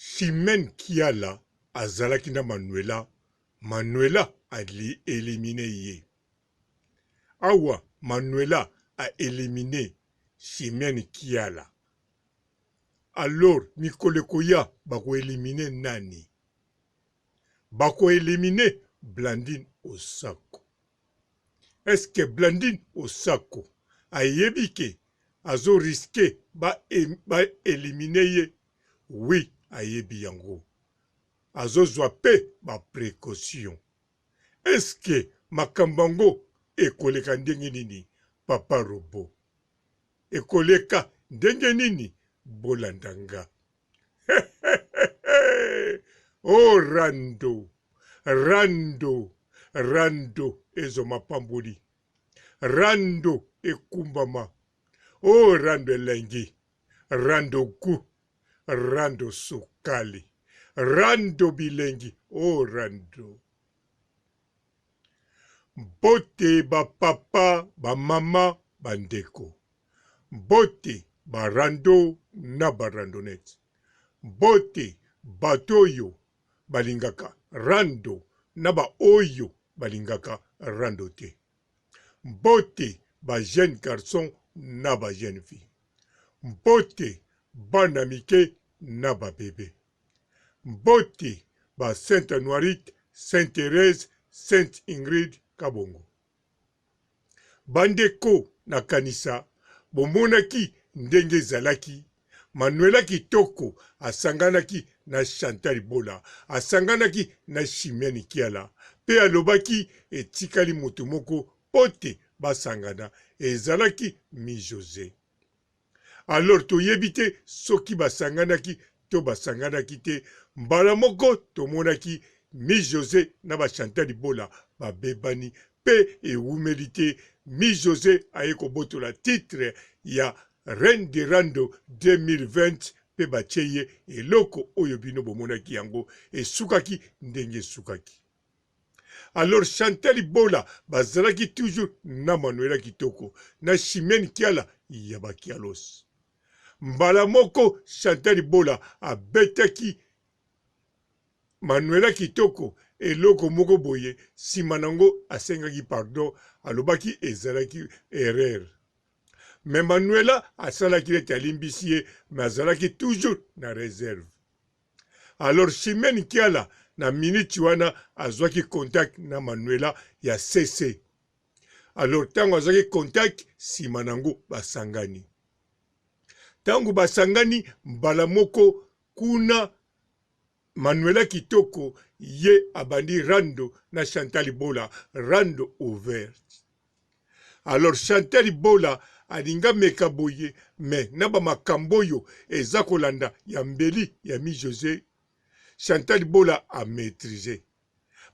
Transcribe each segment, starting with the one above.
Chimène Kiala azalaki na Manuela, Manuela a eliminer ye. Awa Manuela a eliminer Chimène Kiala. Alors mikolo ekoya bako eliminer nani? Bako eliminer Blandine Osako. Est ce que Blandine Osako ayebi ke azo risquer ba ba eliminer ye? Oui ayebi yango. Azo zwa pe ba precautions. Est ce que makambo yango ekoleka ndenge nini papa robot? Ekoleka ndenge nini? Bolanda nga. Oh rando, rando, rando ezo mapamboli. Rando ekumbama. Oh rando elengi, rando gout, rando sukali, rando bilengi, oh rando. Mbote ba papa, ba mama, ba ndeko. Mbote ba rando na ba randonnette. Mbote bato oyo balingaka rando na ba oyo balingaka rando te. Mbote ba jeunes garçons na ba jeunes filles. Mbote bana mike na ba bebe. Mbote ba Sainte Anuarite, Sainte Therèse, Sainte Ingrid Kabongo. Bandeko nakanisa bomonaki ndenge ezalaki, Manuela Kitoko asanganaki na Chantal Bola, asanganaki na Chimène Kiala pe alobaki etikali moto moko po te basangana, ezalaki Mi Jose. Alors toyebi te soki basanganaki to basanganaki te, mbala moko tomonaki Mi Jose na ba Chantal Bola babebani pe ewumeli te Mi Jose aye kobotola titre ya Reine de Rando 2020 pe batie ye eloko oyo bino bomonaki yango esukaki ndenge esukaki. Alors Chantal Bola bazalaki toujours na Manuela Kitoko na Chimène Kiala ya ba Kialos. Mbala moko Chantal Bola abetaki Manuela Kitoko eloko moko boye, sima nango asengaki pardon, alobaki ezalaki erreur. Mais Manuela asalaki neti alimbisi ye, mais azalaki toujours na reserve. Alors Chimène Kiala na minute wana azwaki contact na Manuela ya CC. Alors tango azwaki contact sima nango basangani. Tango basangani mbala moko kuna Manuela kitoko ye abandi rando na Chantal Bola rando ouverte. Alors Chantal Bola alingi ameka boye mais na ba makambo oyo eza kolanda ya mbeli ya Mi Jose, Chantal Bola a maitriser.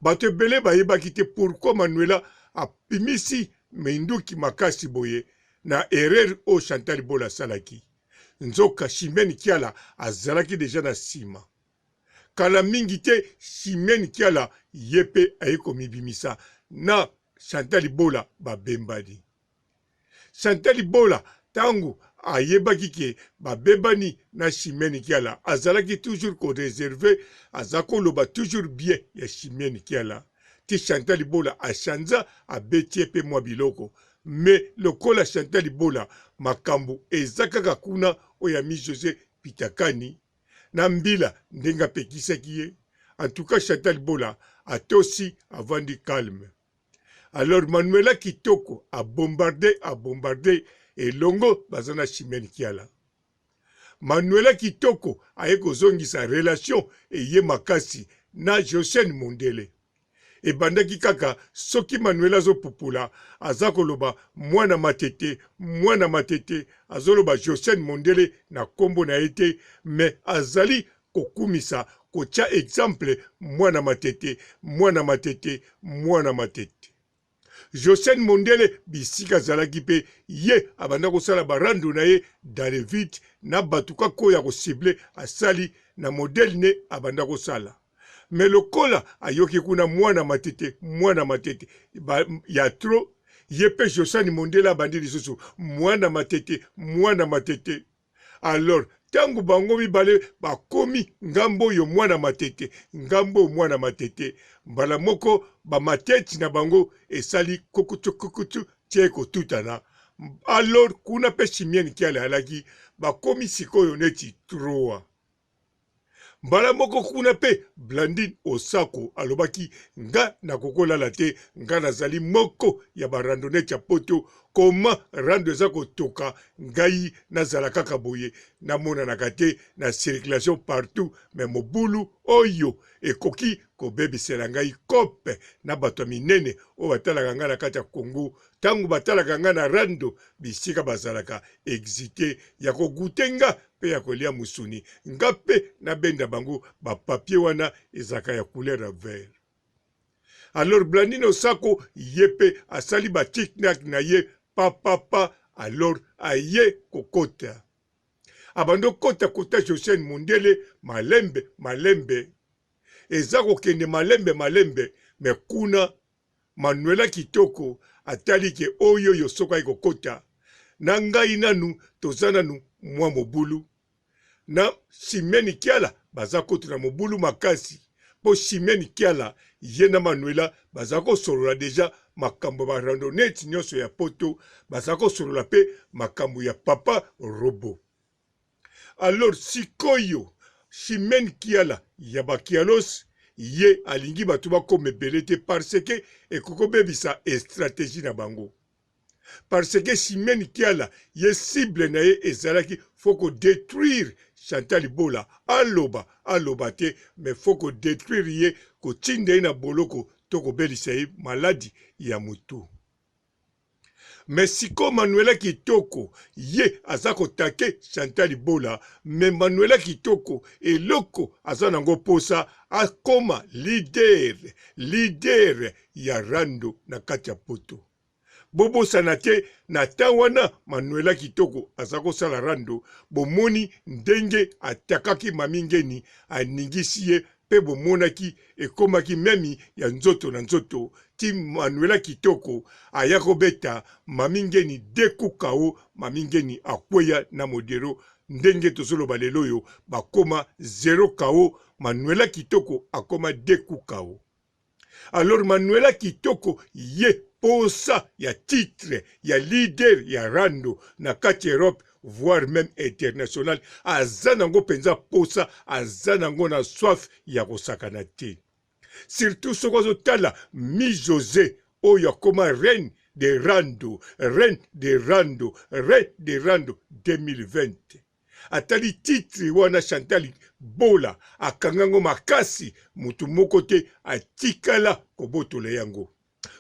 Bato ebele bayebaki te pourquoi Manuela abimisi minduki makasi boye na erreur oyo Chantal Bola asalaki. Nzoka Chimène Kiala azalaki dejà na sima. Kala mingi te Chimène Kiala ye pe aye komibimisa na Chantal Bola babembani. Chantal Bola tango ayebaki ke babebani na Chimène Kiala azalaki toujours ko reserver, aza koloba toujours bien ya Chimène Kiala ti Chantal Bola a chanza abeti ye pe mwa biloko mais lokola Chantal Bola makambu eza kaka kuna oyo ya Mi Jose Pitakani na mbila ndenge apekisaki ye en tout cas Chantal Bola atosi avandi calme alors Manuela kitoko a bombarde a bombarde elongo baza na Chimène Kiala Manuela kitoko aye kozongisa relation eye makasi na Josiane Mondele Ebandaki kaka soki Manuela azo pupula aza koloba mwana matete mwana matete azoloba Josiane Mondele na kombo na ye te mais azali kokumisa kotia exemple mwana matete mwana matete mwana matete. Josiane Mondele bisika azalaki pe ye abanda kosala ba rando na ye dans le vide na batu kaka oyo ako cibler asali na modèle ne abanda kosala. Mais lokola ayoki kuna mwana matete mwana matete ba, ya trop ye pe Josiane Mondele abandi lisusu mwana matete mwana matete alors Ntango bango mibale bakomi ngambo oyo mwana matete, ngambo oyo mwana matete, mbala moko bamateti na bango esali kukutu kukutu tie kotutana. Alors kuna mpe Chimienne Kiala alaki, bakomi sikoyo neti trois. Mbala moko kuna pe Blandine Osako alobaki nga nakoki kolala te nga nazali moko ya ba randonnette ya poto comment rando eza kotoka ngai nazala kaka boye namonanaka te na circulation partout mais mobulu oyo ekoki kobebisela ngai cope na bato ya minene oyo batalaka ngai na kati ya Congo tango batalaka ngai na rando bisika bazalaka excite ya ko goute nga pe ya kolia musuni nga pe nabenda bango ba papier wana ezalaka ya couleur ya vert. Alors Blandine Osako ye pe asali ba tic-nac na ye pa pa pa alors aye kokota abandi okota kota Josiane Mundele malembe malembe eza kokende malembe malembe mais kuna Manuela kitoko atali ke oyoyo soki aye kokota na ngai nanu toza nanu mwa mobulu na Chimene Kiala baza kutu na mobulu makasi po Chimene Kiala ye na Manuela baza kosolola deja makambo ya ba randonnettes nionso ya poto baza kosolola pe makambo ya papa Robot. Alors sikoyo Chimène Kiala ya ba Kialos ye alingi batu bakoma ebele te parce que ekoki kobebisa estrategie na bango. Parce que Chimène Kiala ye cible na ye ezalaki faut ko detruire Chantal Bola aloba aloba te mais faut ko detruire ye kotinda ye na boloko to kobelisa ye maladi ya mutu. Mais sikoyo Manuela kitoko ye aza ko take Chantal Bola mais Manuela kitoko eloko aza nango posa akoma leader leader ya rando na kati ya poto. Bobosana te na temps wana Manuela kitoko aza kosala rando bomoni ndenge atakaki Mami Ngeni aningisi ye pe bomonaki ekomaki meme ya nzoto na nzoto ti Manuela kitoko aya kobeta Mami Ngeni deux coups KO Mami Ngeni akweya na modero ndenge tozoloba lelo oyo bakoma zero KO Manuela kitoko akoma deux coups KO. Alors Manuela kitoko ye posa ya titre ya leader ya rando na kati Europe voir meme international aza nango penza posa aza nango na soif ya kosakana te surtout soki azotala mi Jose oyo akoma reine de rando reine de rando reine de rando 2020 atali titre wana Chantal Bola akanga ngo makasi mutu moko te atikala kobotola yango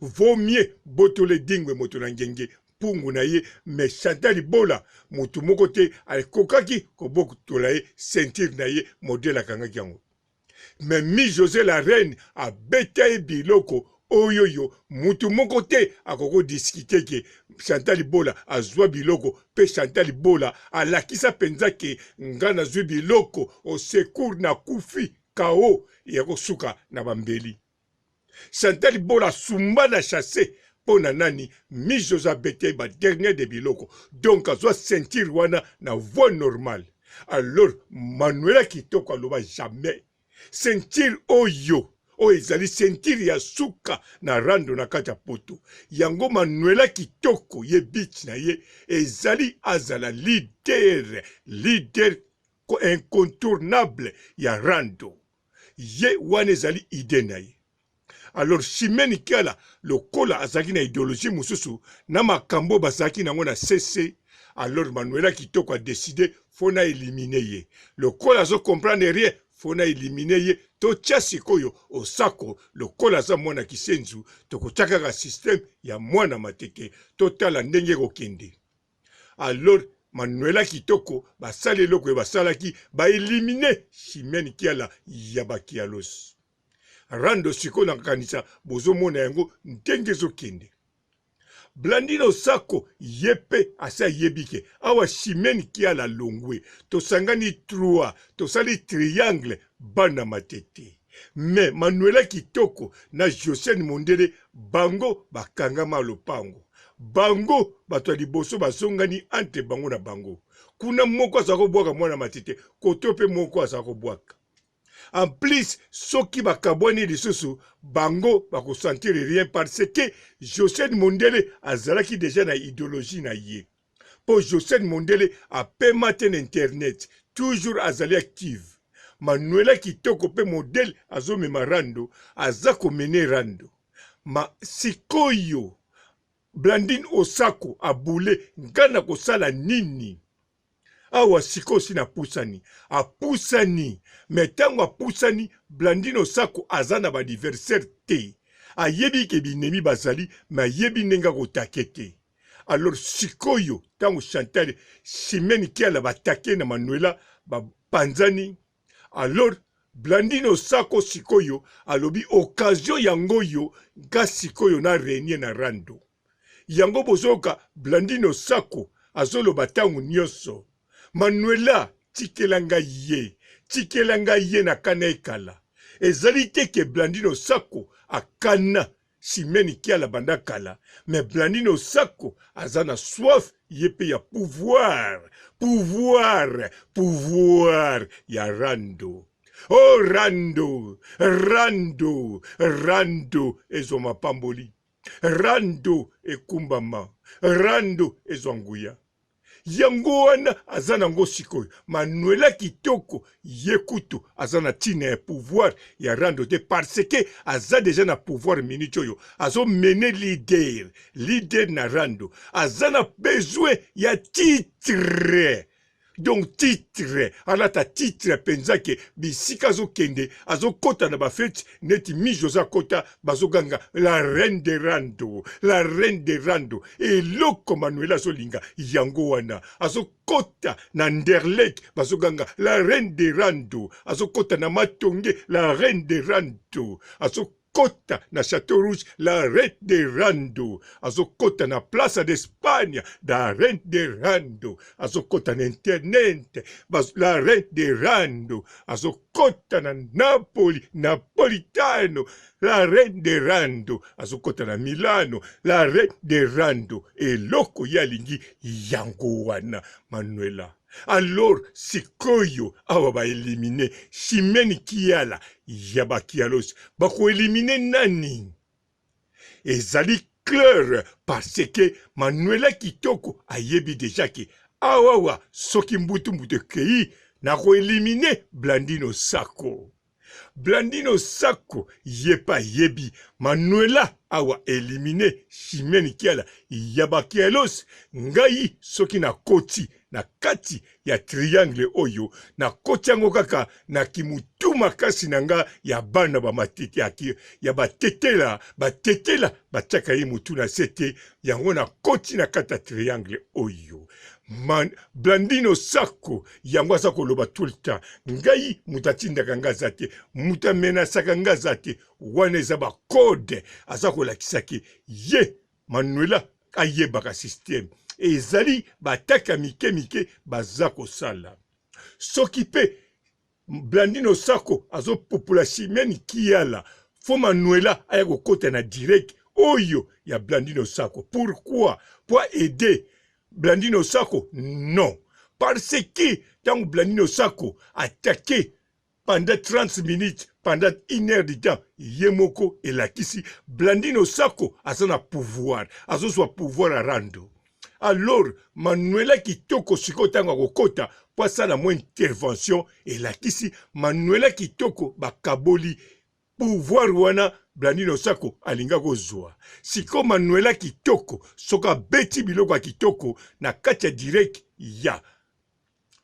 vaut mieux botola edingwe moto na ngenge mpungu na ye mais Chantal Bola mutu moko te akokaki kobotola ye ceinture na ye modèle akangaki yango mais mi Jose la reine abeta ye biloko oyoyo mutu moko te akoki ko discuter ke Chantal Bola azua biloko pe Chantal Bola alakisa penza ke nga nazui biloko au secours nakufi KO ya kosuka na ba mbeli. Chantal Bola asumba na chasse po na nani mi Jose abeta ye ba dernier de biloko donc azua ceinture wana na voie normale alors Manuela kitoko aloba jamais ceinture oyo oyo ezali ceinture ya suka na rando na kati ya poto yango Manuela kitoko ye beach na ye ezali azala leader leader incontournable ya rando ye wana ezali idee na ye alors Chimene Kiala lokola azalaki na ideologie mosusu na makambo bazalaki nango na CC alors Manuela Kitoko a decide faut na eliminer ye lokola azo comprendre rien faut na eliminer ye totia sikoyo Osako lokola aza mwana kisenzu tokotia kaka système ya mwana matete totala ndenge ekokende Alors Manuela kitoko basali eloko oyo basalaki ba elimine Chimène Kiala ya ba Kialos. Rando sikoyo nakanisa bozomona yango ndenge ezokende. Blandine Osako ye pe asi ayebi ke awa Chimène Kiala alongwe tosangani trois tosali triangle bana matete. Mais Manuela kitoko na Josiane Mondele bango bakangama lopango. Bango bato ya liboso bazongani entre bango na bango. Kuna moko azala kobwaka mwana matete, koto mpe moko azala kobwaka. En plus soki bakabwani lisusu bango bako sentir rien parce que Josène Mondele azalaki dejà na ideologie na ye. Po Josène Mondele apema te na internet, toujours azali active. Manuela kitoko pe modèle azomema rando, aza ko mener rando. Ma sikoyo Blandine Osako aboule nga nakosala nini? Awa sikoyo si napusani. Apusani mais tango apusani Blandine Osako aza na ba adversaire te. Ayebi ke binemi bazali mais ayebi ndenge ako take te. Alors sikoyo tango Chantal Chimène Kiala ba take na Manuela ba panzani alors Blandine Osako sikoyo alobi occasion yango oyo nga sikoyo na renier na rando. Yango bozoyoka Blandine Osako azoloba tango nioso Manuela tikela ngai ye, tikela ngai ye nakana ye kala. Ezali te ke Blandine Osako akana Chimene Kiala banda kala mais Blandine Osako aza na soif ye pe ya pouvoir, pouvoir, pouvoir ya rando. Oh rando, rando, rando ezwa mapamboli. Rando ekumbama, rando ezwa nguya. Yango wana aza nango sikoyo. Manuela kitoko ye kutu aza na tina ya pouvoir ya rando te parce que aza deja na pouvoir minute oyo azo mener leader, leader na rando aza na besoin ya titre. Donc titre alata titre penza ke bisika azokende azokota na bafeti neti mi Jose akota bazoganga la reine de rando la reine de rando eloko Manuela azolinga yango wana azokota na Anderlecht bazoganga la reine de rando azokota na Matonge la reine de rando azo kota na Chateau Rouge la reine de rando azokota na Plaza d'Espagne la reine de rando azokota na internet la reine de rando azokota na Napoli Napolitano la reine de rando azokota na Milano la reine de rando eloko ye alingi yango wana Manuela Alors sikoyo awa ba elimine Chimene Kiala ya ba Kialos bako elimine nani? Ezali clair parce que Manuela Kitoko ayebi dejà ke awawa soki mbutu mbutu ekeyi nako elimine Blandine Osako. Blandine Osako ye pe ayebi Manuela awa elimine Chimene Kiala ya ba Kialos ngai soki nakoti na kati ya triangle oyo nakoti yango kaka na kimutu makasi na nga ya bana ba matete ya, ya batetela batetela batiaka ye mutu na se te yango nakoti na kati ya triangle oyo Man, Blandine Osako yango aza koloba tout le temps ngai moto atindaka ngai aza te moto amenasaka ngai aza te wana eza bacode aza kolakisa ke ye Manuela ayebaka système ezali bataka mike mike baza kosala soki mpe Blandine Osako azo pupula Chimène Kiala faut Manuela aya kokota na direct oyo ya Blandine Osako pourquoi po aider Blandine Osako non parce que tango Blandine Osako attaquer pendant 30 minutes pendant une heure du temps ye moko elakisi Blandine Osako aza na pouvoir azozwa pouvoir ya rando alors Manuela kitoko sikoyo ntango akokota mpo asala mwa intervention elakisi Manuela kitoko bakaboli pouvoir wana Blandine Osako alinga kozwa sikoyo Manuela kitoko soki abeti biloko ya kitoko na kati ya direct ya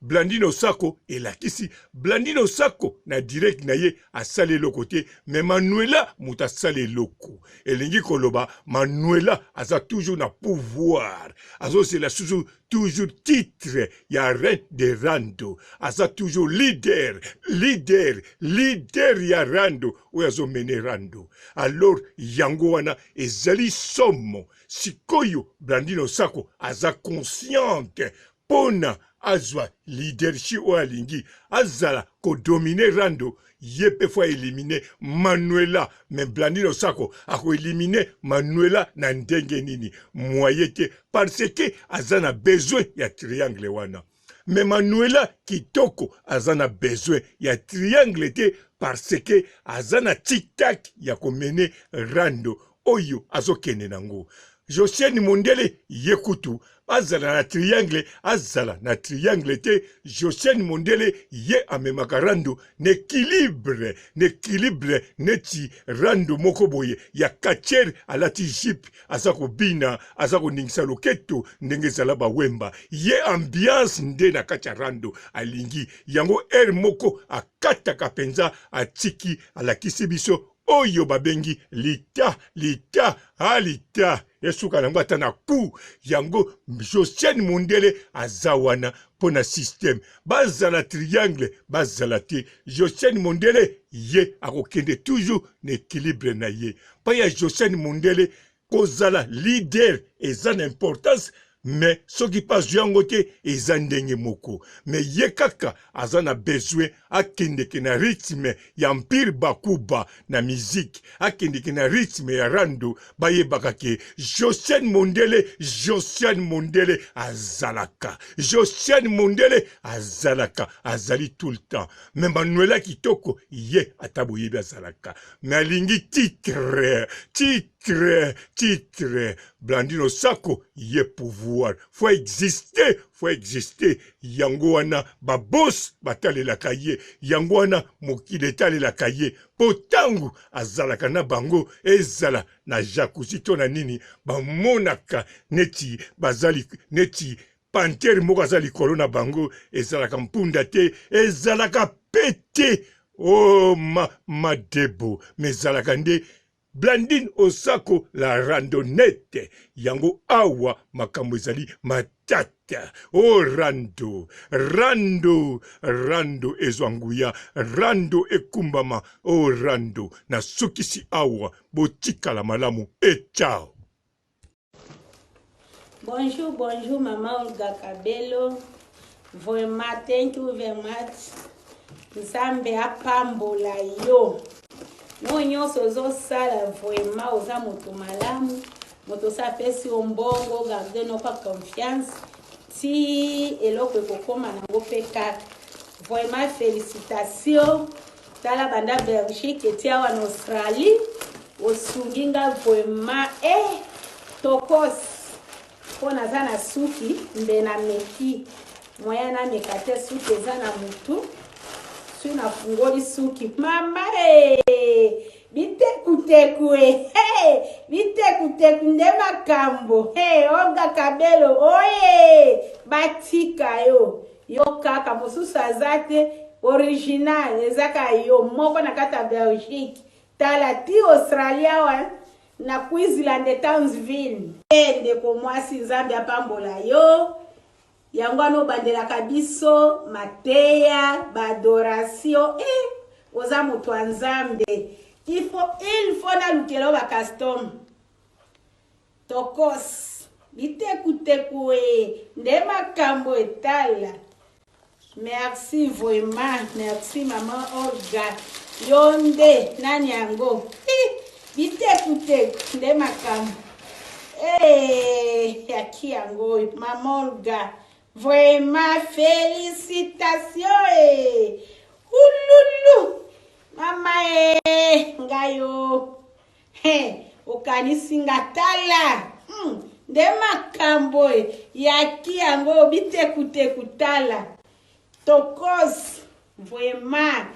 Blandine Osako elakisi Blandine Osako na direct na ye asali eloko te mais Manuela moto asali eloko elingi koloba Manuela aza toujours na pouvoir azozela susu toujours titre ya reine de rando aza toujours leader leader leader ya rando oyo azomene rando alors yango wana ezali somo sikoyo Blandine Osako aza consciente pona azwa leadership oyo alingi azala ko dominer rando ye pe faut eliminer Manuela mais Blandine Osako ako eliminer Manuela na ndenge nini moyen te parce que aza na besoin ya triangle wana. Mais Manuela kitoko aza na besoin ya triangle te parce que aza na tic tac ya ko mener rando oyo azokende nango. Josiane Mondele ye kutu azala na triangle azala na triangle te Josiane Mondele ye amemaka rando na equilibre na equilibre neti rando moko boye ya catcher alati jupe aza kobina aza koningisa loketo ndenge ezala bawemba ye ambiance nde na kati ya rando alingi yango heure moko akataka mpenza atiki alakisi biso oyo babengi lita lita a lita esuka nango ata na ku yango josiane mondele aza wana mpo na systeme bazala triangle bazala te josiane mondele ye akokende toujours na equilibre na ye mpa ya josiane mondele kozala leader eza na importance mais soki mpe azwi yango te eza ndenge moko mais ye kaka aza na besoin akendeke na rythme ya empire bakuba na musique akendeke na rythme ya rando bayebaka ke josiane mondele josiane mondele azalaka josiane mondele azalaka azali tout le temps mais manuela kitoko ye ata boyebi azalaka mais alingi titre titre titre Blandine Osako ye pouvoir faut exister faut exister yango wana ba boss batalelaka ye yango wana mokili etalelaka ye po tango azalaka na bango ezala na jacuzzi to na nini bamonaka neti bazali neti pantere moko aza likolo na bango ezalaka mpunda te ezalaka pete o oh, ma madebo me ezalaka nde Blandine Osako la randonnette yango awa makambo ezali matata o oh, rando rando rando ezwa nguya rando ekumbama o oh, rando nasukisi awa botikala malamu e ciao. Bonjour, bonjour, Maman Olga Kabelo. Vraiment, thank you very much. Nzambe apambola yo. No nyonso ozosala vraiment oza moto malamu. Moto osa apesi yo mbongo, garde no pa confiance. Ti eloko ekokoma nango mpe kaka. Vraiment félicitations. Tala banda Belgique eti awa na Australie osungi nga vraiment eh tokos mpo naza na suki mbe na meki moyen nameka te suki eza na mutu sui nafungoli suki mama e bitekuteku e hey, bitekuteku nde makambo hey, Olga Kabelo oye batika yo Yo kaka mosusu aza te original eza kaka yo moko na kati ya Belgique tala ti Australie awa na Queensland Townsville. Eh ndeko mwasi Nzambe apambola yo yango wana obandelaka biso mateya ba adoration eh oza moto ya Nzambe il faut il faut nalukela yo ba custom Tokos. Bitekuteku ee nde makambo etala. Merci vraiment, merci maman Olga. Yo nde nani yango? Bitekuteku nde makambo. Eh, yaki yango oyo maman Olga. Vraiment félicitations eh. Ululu. Mama eh, ngayo. He, okanisi nga tala hmm, nde makambo yaki yango bitekuteku tala tokos vraiment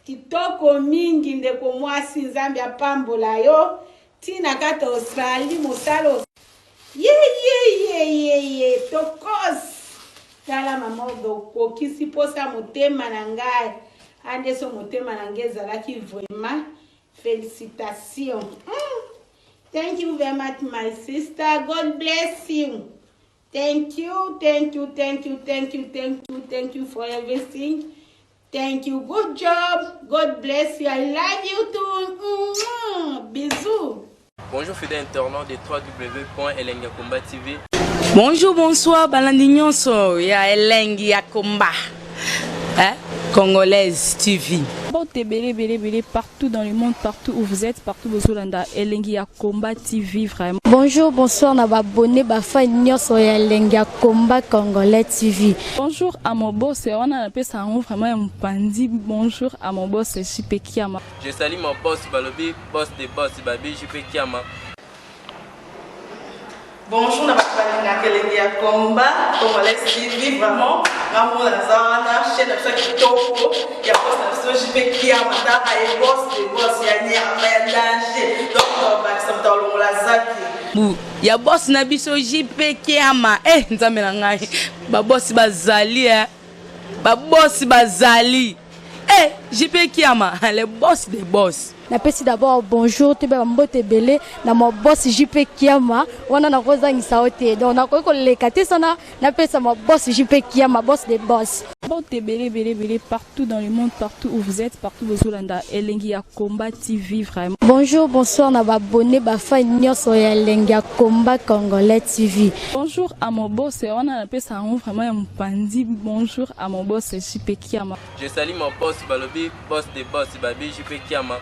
kitoko mingi ndeko mwasi nzambe apambola yo ntina kati australie mosala yeyeyeyeye tokos tala mama oga okokisi mposa motema na ngai andeso motema na ngai ezalaki vraiment Felicitations. Mm. Thank you very much, my sister. God bless you. Thank you, thank you, thank you, thank you, thank you, thank you for everything. Thank you. Good job. God bless you. I love you too. Mm. Bisous. Bonjour fidèle internaute de www.elengiyakomba TV. Bonjour, bonsoir, balandi nyonso ya elengi ya komba. Eh? Congolaise TV. Mbote ebele ebele ebele partout dans le monde, partout où vous êtes, partout bozolanda Elengi ya Combat TV vraiment. Bonjour, bonsoir na ba abonné ba fan nyonso ya Elengi ya Combat Congolais TV. Bonjour à mon boss, wana napesa yango vraiment ya mopanzi. Bonjour à mon boss JP Kiama. Je salue mon boss balobi boss de boss babi JP Kiama. Bonjour na bato balingaka elengi ya combat congolais TV vraiment nga mona naza wana chaîne na biso ya kitoko ya boss na biso JP Kiama taka ye boss de boss ya nyama ya danger donc tobakisa moto alongola zaki Bu ya boss na biso JP Kiama eh nzambe na ngai ba boss bazali eh ba boss bazali eh JP Kiama le boss des boss. Napesi d'abord bonjour toyeba ba mbote ebele na ma boss JP Kiama wana nakozangisa yo te donc nakoki koleka te sana napesa ma boss JP Kiama boss de boss. Mbote ebele ebele ebele partout dans le monde, partout où vous êtes, partout bozolanda Elengi ya Combat TV vraiment. Bonjour, bonsoir na ba abonné ba fan nyonso ya Elengi ya Combat Congolais TV. Bonjour à mon boss, wana napesa yango vraiment ya mopanzi. Bonjour à mon boss JP Kiama. Je salue mon boss balobi boss de boss babi JP Kiama.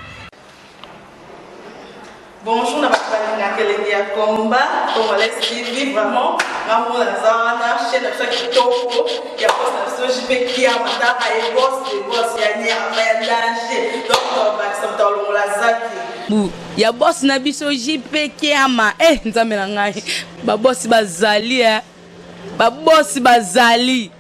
Bonjour na bato balingaka elengi ya combat congolais TV vraiment nga mona naza wana chaîne na biso ya kitoko ya boss na biso JP Kiama taka ye boss de boss ya nyama ya danger donc tobakisa moto alongola zaki Bu ya boss na biso JP Kiama eh nzambe na ngai ba boss bazali eh ba boss bazali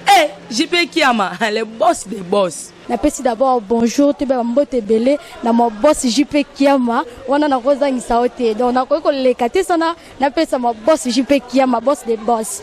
eh JP Kiama le boss des boss. Napesi d'abord bonjour toyeba ba mbote ebele na ma boss JP Kiama wana nakozangisa yo te donc nakoki koleka te sana napesa ma boss JP Kiama boss de boss.